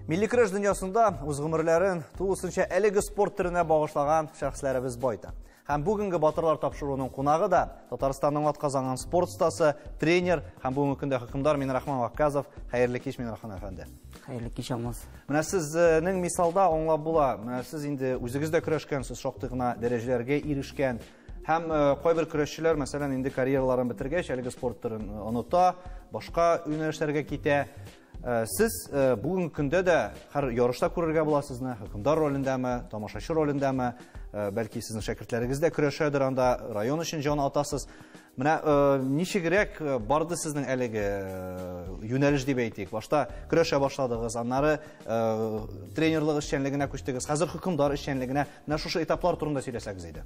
Милли көрәш дөньясында үз гомерләрен тулысынча әлеге спорт төренә багышлаган шәхесләребез байтак. Һәм бүгенге Батырлар тапшыруының кунагы да Татарстанның атказанган спорт остасы, тренер һәм бүгенге көндә хөкемдар Минрахман Вакказов. Хәерле кич, Минрахман әфәнде. Хәерле кич, Алмаз. Менә сезнең мисалда аңлап була. Менә сез инде үзегез дә көрәшкәнсез, шактый гына дәрәҗәләргә ирешкән. Һәм кайбер көрәшчеләр, мәсәлән, инде карьераларын бетергәч, әлеге спорт төрен оныта, башка юнәлешләргә китә. Сез бүгенге көндә дә һәр ярышта күрергә була сезне, хөкемдар ролендәме, тамашачы ролендәме, бәлки сезнең шәкертләрегез дә көрәшәдер анда, район өчен җан атасыз. Менә ничегрәк барды сезнең әлеге юнәлеш дип әйтик? Башта көрәшә башладыгыз, аннары тренерлык эшчәнлегенә күчтегез, хәзер хөкемдар эшчәнлегенә. Менә шушы этаплар турында сөйләсәгез иде.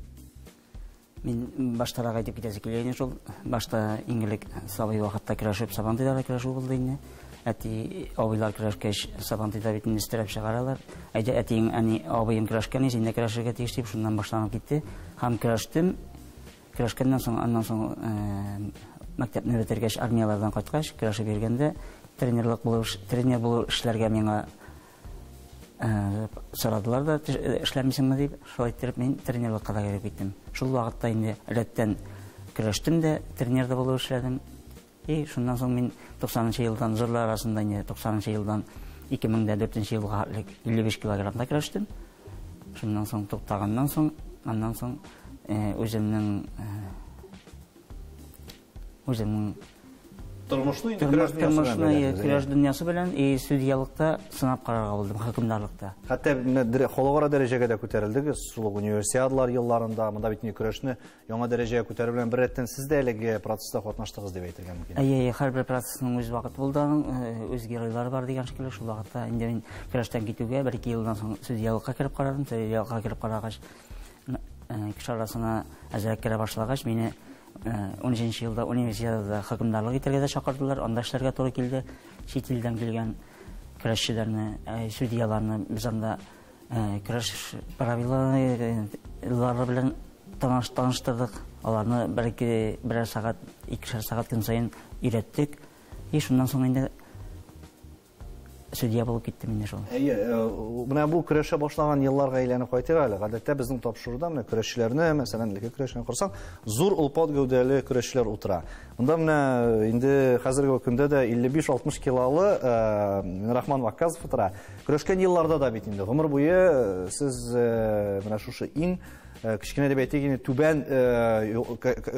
Мин баштарак әйтеп китәсе килә инде шул. Башта иң элек сабый вакытта көрәшеп, Сабантуйда да көрәшү булды инде. Әти, абыйлар көрәшкәч, Сабантуйда бит инде өстерәп чыгаралар. Әйдә, әтиең, әни, абыең көрәшкән, син дә көрәшергә тиеш дип, шуннан башланып китте. Һәм көрәштем. Көрәшкәннән соң, аннан соң мәктәпне бетергәч, армияләрдән кайткач, көрәшеп йөргәндә тренерлык булып, тренер булып эшләргә миңа сорадылар да, эшләмисеңме дип, шулай иттереп мин тренерлыкка да кереп киттем. Шул вакытта инде рәттән көрәштем дә, тренер дә булып эшләдем. И шуннан соң мин 90 елдан зурлар арасында инде 90 елдан 2004 елга хәтлек 55 килограммда көрәштем. Шуннан соң туктаганнан соң, аннан соң үземнең тормышны инде көрәш дөньясы белән, көрәш дөньясы белән и судьялыкта сынап карарга булдым, хөкемдарлыкта. Хәтта менә халыкара дәрәҗәгә дә күтәрелдегез, шул ук универсиадалар елларында, монда бит инде көрәшне яңа дәрәҗәгә күтәрү белән беррәттән сез дә әлеге процесста катнаштыгыз дип әйтергә мөмкин. Әйе, әйе, һәрбер процессның үз вакыты булды, аның үз геройлары бар дигән шикелле. Шул вакытта инде мин көрәштән китүгә бер-ике елдан соң судьялыкка кереп карадым. Судьялыкка кереп карагач, кеше арасына әзрәк керә башлагач, мине 13 елда универсиадада хөкемдарлык итәргә дә чакырдылар, анда эшләргә туры килде. Чит илдән килгән көрәшчеләрне, судьяларны без анда көрәш правилалары белән таныштырдык. Аларны берәр сәгать, икешәр сәгать көн саен өйрәттек. И шуннан соң инде судья булып киттем инде шул. Әйе, менә бу көрәшә башлаган елларга әйләнеп кайтыйк әле. Гадәттә безнең тапшыруда менә көрәшчеләрне, мәсәлән, элекке көрәшне карасаң, зур олпат гәүдәле көрәшчеләр утыра. Монда менә инде хәзерге көндә дә 55-60 килолы Минрахман Вакказов утыра. Көрәшкән елларда да бит инде гомер буе сез менә шушы иң кечкенә дип әйтик инде түбән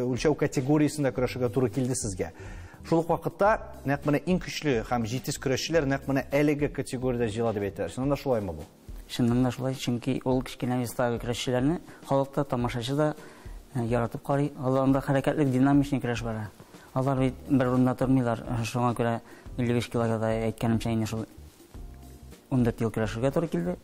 үлчәү категориясендә көрәшергә туры килде сезгә. Шул ук вакытта нәкъ менә иң көчле һәм җитез көрәшчеләр нәкъ менә әлеге категориядә җыела дип әйтәләр. Чыннан да шулаймы бу? Чыннан да шулай, чөнки ул кечкенә вестагы көрәшчеләрне халык та, тамашачы да яратып карый. Алар анда хәрәкәтлек, динамичный көрәш бара. Алар бит бер урында тормыйлар. Шуңа күрә 55 килограммда әйткәнемчә инде шул 14 ел көрәшергә туры килде.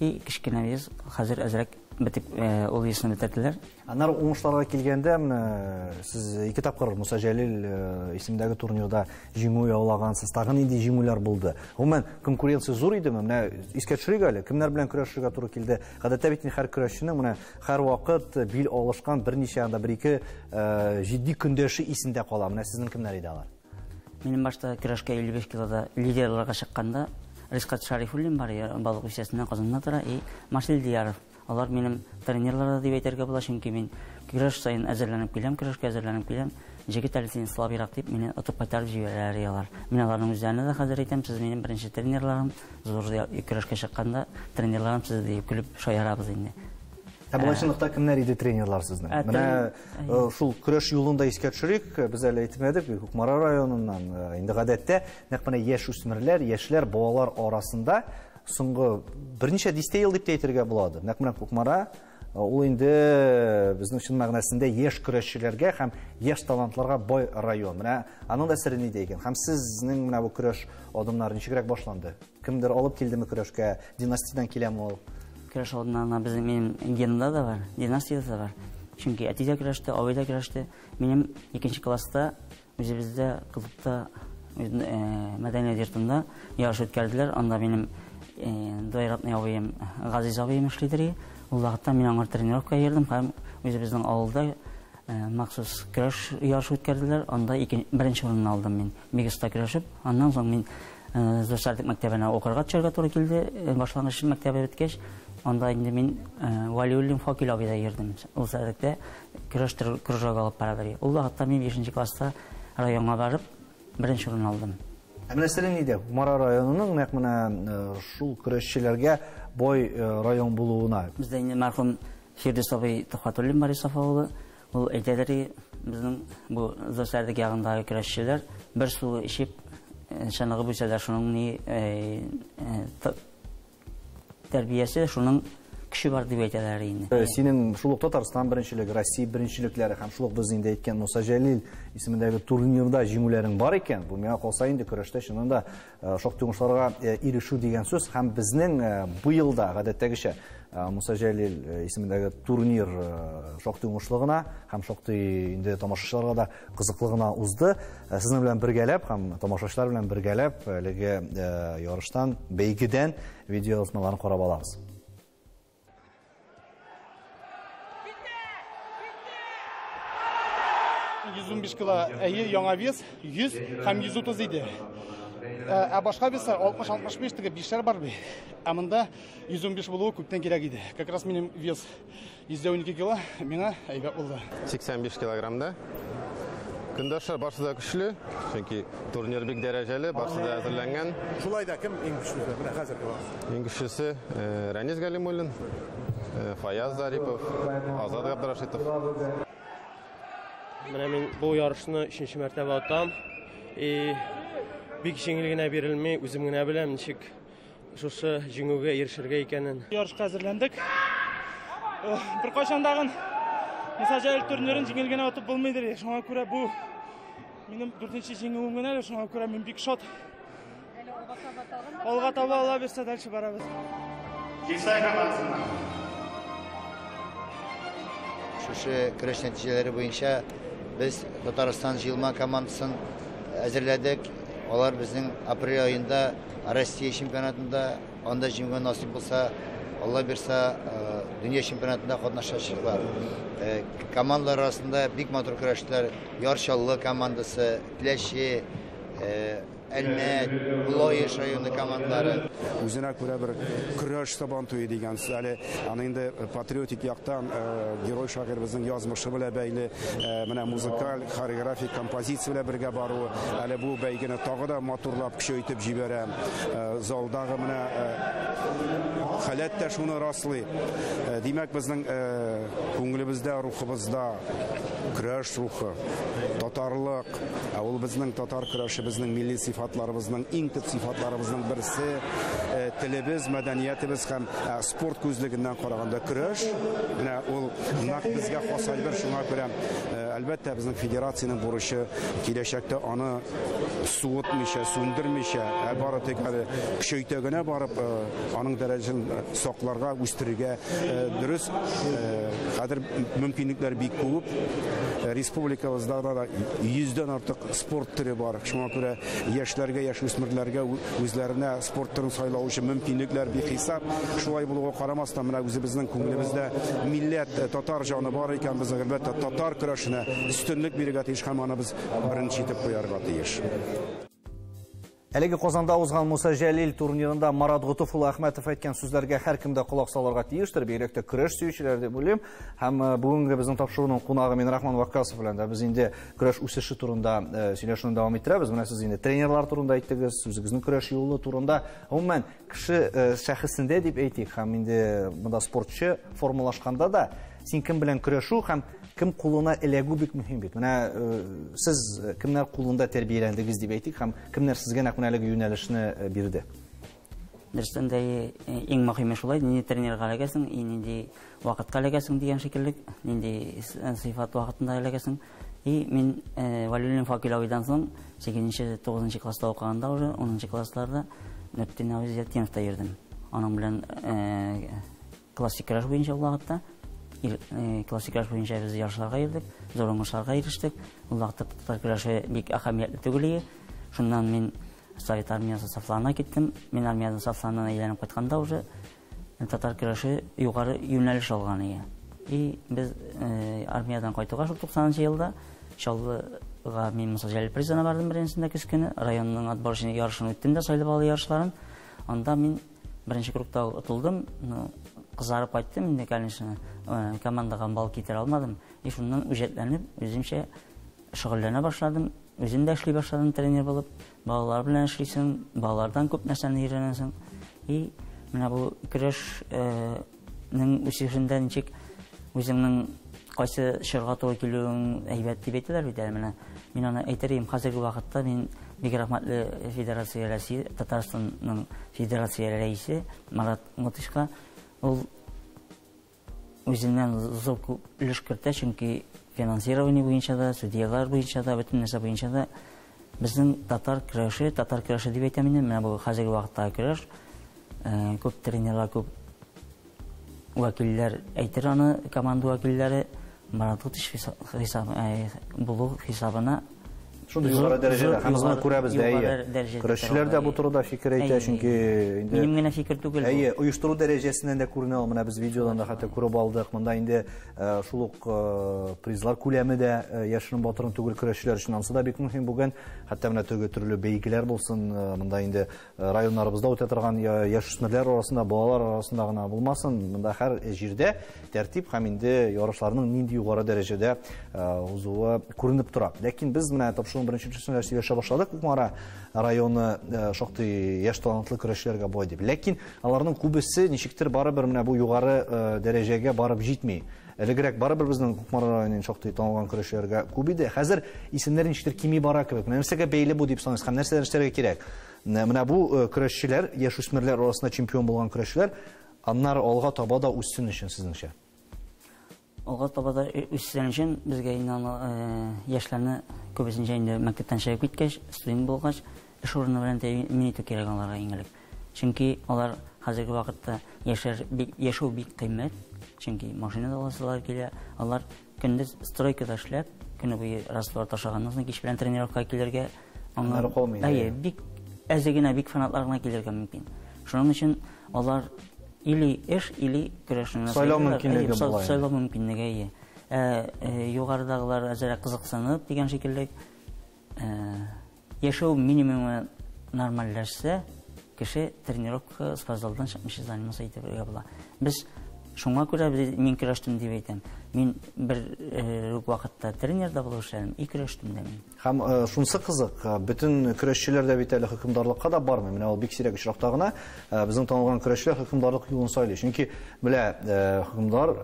И кечкенә вес хәзер әзрәк бетеп, ул весны бетерделәр. Аннары уңышларга килгәндә, менә сез ике тапкыр Муса Җәлил исемендәге турнирда җиңү яулагансыз. Тагын нинди җиңүләр булды? Гомумән, конкуренция зур идеме? Менә искә төшерик әле, кемнәр белән көрәшергә туры килде? Гадәттә бит һәр көрәшченең менә һәр вакыт бил алышкан берничә анда бер-ике җитди көндәше исендә кала. Менә сезнең кемнәр иде алар? Минем башта көрәшкә 55 килода лидерларга чыкканда Ришкат Шарифуллин бар, балык бистәсеннән Казанда тора, и Марсель Дияров. Алар минем тренерлар дип әйтергә була, чөнки мин көрәш саен әзерләнеп киләм, көрәшкә әзерләнеп киләм. Җегет әле син слабыйрак дип мине отып кайтарып җибәрәләр алар. Мин аларның үзләренә дә хәзер әйтәм, сез минем беренче тренерларым, зур көрәшкә чыкканда тренерларым сез дип көлеп шаярабыз инде. Ә болай чынлыкта кемнәр иде тренерлар сезнең? Менә шул көрәш юлын да искә төшерик, без әле әйтмәдек, Кукмара районыннан. Инде гадәттә нәкъ менә яшь үсмерләр, яшьләр, балалар арасында соңгы берничә дистә ел дип тә әйтергә булады. Нәкъ менә Кукмара ул инде безнең чын мәгънәсендә яшь көрәшчеләргә һәм яшь талантларга бай район. Менә аның да сере нидә икән? Һәм сезнең менә бу көрәш адымнары ничегрәк башланды? Кемдер алып килдеме көрәшкә? Династиядан киләме ул? Көрәш адымнарына безнең минем генда да бар, династияда да бар. Чөнки әти дә көрәште, абый да көрәште. Минем икенче класста үзебездә клубта, мәдәният йортында ярыш үткәрделәр. Анда минем двоюродный абыем Газиз абыем эшлидер. Ул вакытта мин аңа тренировка йөрдем һәм үзебезнең авылда махсус көрәш ярышы үткәрделәр. Анда беренче урынны алдым мин. Бик оста көрәшеп, аннан соң мин Зур Сәрдек мәктәбенә укырга төшәргә туры килде. Башлангыч мәктәбе беткәч, анда инде мин Валиуллин Факил абыйда йөрдем. Ул Сәрдектә көрәш кружогы алып бара. Ул вакытта мин 5 класста районга барып, беренче урын алдым. Ә менә сере нидә? Кукмара районының нәкъ менә шул көрәшчеләргә бай район булуына. Бездә инде мәрхүм Фирдүс абый Төхвәтуллин бар, Исаф авылы. Ул әйтәдер, безнең бу Зур Сәрдек ягындагы көрәшчеләр бер су эчеп чыныгып үсәләр, шуның ни тәрбиясе, шуның көче бар дип әйтәләр инде. Синең шул ук Татарстан беренчелеге, Россия беренчелекләре һәм шул ук без инде әйткән Муса Җәлил исемендәге турнирда җиңүләрең бар икән, бу миңа калса инде көрәштә чыннан да шактый уңышларга ирешү дигән сүз. Һәм безнең быел да гадәттәгечә Муса Җәлил исемендәге турнир шактый уңышлы гына һәм шактый инде тамашачыларга да кызыклы гына узды. Сезнең белән бергәләп һәм тамашачылар белән бергәләп әлеге ярыштан, бәйгедән видео язмаларын карап алабыз. 115 кило әйе, яңа вес 100 һәм 130 иде. Ә башка веслар 60-65 теге бишләр бар бит. Ә монда 115 булуы күптән кирәк иде. Как раз минем вес 112 кило, миңа әйбәт булды. 85 килограммда. Көндәшләр барысы да көчле, чөнки турнир бик дәрәҗәле, барысы да әзерләнгән. Шулай да кем иң көчлесе? Менә хәзерге вакытта. Иң көчлесе Рәнис Галимуллин, Фаяз Зарипов, Азат Габдрашитов. Менә мин бу ярышны 3-нче мәртәбә атам. Бик җиңел генә бирелми, үзем генә беләм, ничек шушы җиңүгә ирешергә икәнен. Ярышка әзерләндек. Беркайчан дагын Муса Җәлил турнирын җиңел генә атып булмыйдыр. Шуңа күрә бу минем 4-нче җиңүем генә әле, шуңа күрә мин бик шат. Алга таба ала бирсә, дальше барабыз. Кисай командасыннан. Шушы көрәш нәтиҗәләре буенча без Татарстан җыелма командасын әзерләдек. Алар безнең апрель аенда Россия чемпионатында, анда җиңүгә насыйп булса, Алла бирсә, дөнья чемпионатында катнашачаклар. Командалар арасында бик матур көрәштеләр. Яр Чаллы командасы, Теләче, Әлмәт, Лаеш районы командалары. Үзенә күрә бер көрәш сабан туе дигән сүз. Әле аны инде патриотик яктан герой шагыйребезнең язмышы белән бәйле, менә музыкаль, хореографик композиция белән бергә баруы, әле бу бәйгене тагы да матурлап көчәйтеп җибәрә. Залдагы менә халәт тә шуны раслый. Димәк, безнең күңелебездә, рухыбызда көрәш рухы, татарлык, ә ул безнең татар көрәше, безнең милли сыйфатларыбызның, иң төп сыйфатларыбызның берсе, телебез, мәдәниятебез һәм спорт күзлегеннән караганда көрәш, менә ул нәкъ безгә хас әйбер. Шуңа күрә, әлбәттә, безнең федерациянең бурычы киләчәктә аны суытмыйча, сүндермичә, ә бары тик әле көчәйтә генә барып, аның дәрәҗәсен сакларга, үстерергә. Дөрес, хәзер мөмкинлекләр бик күп. Республикабызда да 100-дән артык спорт төре бар. Шуңа күрә яшьләргә, яшүсмерләргә үзләренә спорт төрен сайлау өчен мөмкинлекләр бихисап. Шулай булуга карамастан, менә үзебезнең күңелебездә милләт, татар җаны бар икән, без әлбәттә татар көрәшенә өстенлек бирергә тиеш һәм аны без беренче итеп куярга тиеш. Әлеге Казанда узган Муса Җәлил турнирында Марат Готыф улы Әхмәтов әйткән сүзләргә һәркем дә колак салырга тиештер, бигрәк тә көрәш сөючеләр дип уйлыйм. Һәм бүгенге безнең тапшыруның кунагы Минрахман Ваккасов белән дә без инде көрәш үсеше турында сөйләшүне дәвам иттерәбез. Менә сез инде тренерлар турында әйттегез, үзегезнең көрәш юлы турында. Гомумән, кеше шәхесендә дип әйтик, һәм инде монда спортчы формалашканда да син кем белән көрәшү һәм кем кулына эләгү бик мөһим бит. Менә сез кемнәр кулында тәрбияләндегез дип әйтик һәм кемнәр сезгә нәкъ менә әлеге юнәлешне бирде? Дөрестән дә иң мөһиме шулай, нинди тренерга эләгәсең, нинди вакытка эләгәсең дигән шикелле, нинди сыйфат вакытында эләгәсең. И мин Валиуллин Факил абыйдан соң 8-9 класста укыганда уже 10 классларда Нуртдин абый Зиятдиновта йөрдем. Аның белән классик көрәш буенча ул вакытта классик көрәш буенча без ярышларга йөрдек, зур уңышларга ирештек. Ул вакытта татар көрәше бик әһәмиятле түгел иде. Шуннан мин Совет армиясы сафларына киттем. Мин армиянең сафларыннан әйләнеп кайтканда уже татар көрәше югары юнәлеш алган иде. И без армиядан кайтуга шул 90 елда Чаллыга мин Муса Җәлил призына бардым беренчесендә көз көне. Районның отборочный ярышын үттем дә, сайлап алу ярышларын. Анда мин беренче кругта отылдым. Кызарып кайттым инде, конечно, командага бал китерә алмадым. И шуннан үҗәтләнеп, үземчә шөгыльләнә башладым. Үзем дә эшли башладым тренер булып. Балалар белән эшлисең, балалардан күп нәрсәне өйрәнәсең. И менә бу көрәшнең үсешендә ничек үзеңнең кайсы чорга туры килүең әйбәт дип әйтәләр бит әле менә. Мин аны әйтер идем, хәзерге вакытта мин бик рәхмәтле Федерация рәисе, Татарстанның Федерация рәисе Марат Гатышка. Ул үзеннән зур күп өлеш кертә, чөнки финансирование буенча да, судьялар буенча да, бөтен нәрсә буенча да безнең татар көрәше, татар көрәше дип әйтәм инде, менә бу хәзерге вакыттагы көрәш, күп тренерлар, күп вәкилләр әйтер аны, команда вәкилләре Марат Гатыш булу хисабына шундый югары дәрәҗәдә һәм без моны күрәбез дә, әйе. Көрәшчеләр дә бу турыда фикер әйтә, чөнки инде минем генә фикер түгел. Әйе, оештыру дәрәҗәсеннән дә күренә ул. Менә без видеодан да хәтта күреп алдык. Монда инде шул ук призлар күләме дә яшерен батырын түгел көрәшчеләр өчен. Ансы да бик мөһим бүген. Хәтта менә төрле бәйгеләр булсын, монда инде районнарыбызда үтә торган яшүсмерләр арасында, балалар арасында гына булмасын. Монда һәр җирдә тәртип һәм инде ярышларның нинди югары дәрәҗәдә узуы күренеп тора. Ләкин без менә тапшыруның беренче өлешендә сөйләшә башладык. Кукмара районы шактый яшь талантлы көрәшчеләргә бай дип. Ләкин аларның күбесе ничектер барыбер менә бу югары дәрәҗәгә барып җитми. Элегрәк барыбер безнең Кукмара районының шактый танылган көрәшчеләргә күп иде. Хәзер исемнәр ничектер кими бара кебек. Менә нәрсәгә бәйле бу дип саныйсыз һәм нәрсәләр эшләргә кирәк? Менә бу көрәшчеләр, яшүсмерләр арасында чемпион булган көрәшчеләр, аннары алга таба да үссен өчен сезнеңчә? Алга таба да үссен өчен безгә инде аны яшьләрне күбесенчә инде мәктәптән чыгып киткәч, студент булгач, эш урыны белән тәэмин итү кирәк аларга иң элек. Чөнки алар хәзерге вакытта яшәр бик, яшәү бик кыйммәт, чөнки машина да аласылар килә, алар көндез стройкада эшләп, көне буе раствор ташыганнан соң кич белән тренировкага килергә аңнары калмый. Әйе, бик әзе генә, бик фанатлар гына килергә мөмкин. Шуның өчен алар или эш, или көрәшне сайлау мөмкинлеге була. Сайлау мөмкинлеге, әйе. Югарыдагылар әзерәк кызыксынып дигән шикелле, яшәү минимумы нормальләшсә, кеше тренировка спортзалдан чыкмыйча заниматься итеп була. Без шуңа күрә мин көрәштем дип әйтәм. Мин бер үк вакытта тренер да булып эшләдем, и көрәштем дә мин. Һәм шунысы кызык, бөтен көрәшчеләр дә бит әле хөкемдарлыкка да бармый. Менә ул бик сирәк очракта гына безнең танылган көрәшчеләр хөкемдарлык юлын сайлый. Чөнки белә хөкемдар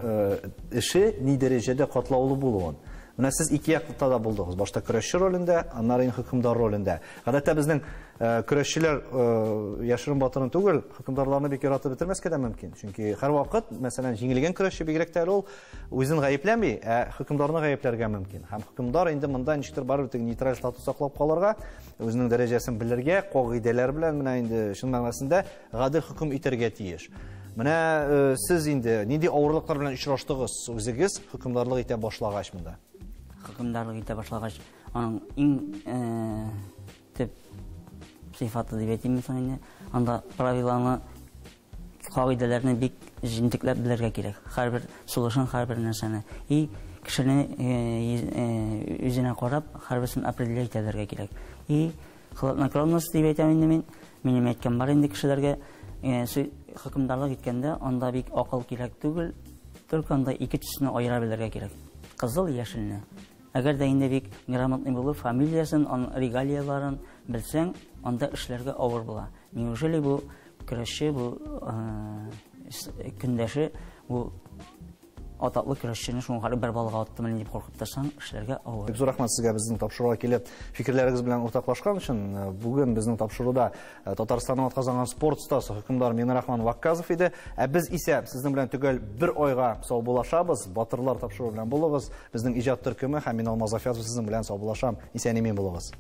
эше ни дәрәҗәдә катлаулы булуын. Менә сез ике якта да булдыгыз. Башта көрәшче ролендә, аннары инде хөкемдар ролендә. Гадәттә безнең көрәшчеләр яшерен батырын түгел, хөкемдарларны бик яратып бетермәскә дә мөмкин. Чөнки һәрвакыт, мәсәлән, җиңелгән көрәшче бигрәк тә әле ул үзен гаепләми, ә хөкемдарны гаепләргә мөмкин. Һәм хөкемдар инде монда ничектер барыбер теге нейтраль статус саклап калырга, үзенең дәрәҗәсен белергә, кагыйдәләр белән менә инде чын мәгънәсендә гадел хөкем итәргә тиеш. Менә сез инде нинди авырлыклар белән очраштыгыз үзегез хөкемдарлык итә башлагач монда? Хөкемдарлык итә башлагач, аның иң төп сыйфаты дип әйтим соң инде, анда правиланы, кагыйдәләрне бик җентекләп белергә кирәк. Һәрбер сулышын, һәрбер нәрсәне. И кешене үзенә карап, һәрберсен определять итәргә кирәк. И хладнокровность дип әйтәм инде мин. Минем әйткән бар инде кешеләргә, хөкемдарлык иткәндә анда бик акыл кирәк түгел, только анда ике төсне аера белергә кирәк. Кызыл, яшелне. Әгәр дә инде бик грамотный булып, фамилиясын, аның регалияларын белсәң, анда эшләргә авыр була. Неужели бу көрәшче, бу көндәше, бу атаклы көрәшчене шуңа бер балга аттым дип куркып торсаң, эшләргә авыр. Бик зур рәхмәт сезгә безнең тапшыруга килеп, фикерләрегез белән уртаклашкан өчен. Бүген безнең тапшыруда Татарстанның атказанган спорт остасы хөкемдар Миңнерахман Вакказов иде. Ә без исә сезнең белән төгәл бер айга саубуллашабыз. Батырлар тапшыруы белән булыгыз. Безнең иҗат төркеме һәм мин Алмаз Афязов сезнең белән саубуллашам. Исән-имин булыгыз.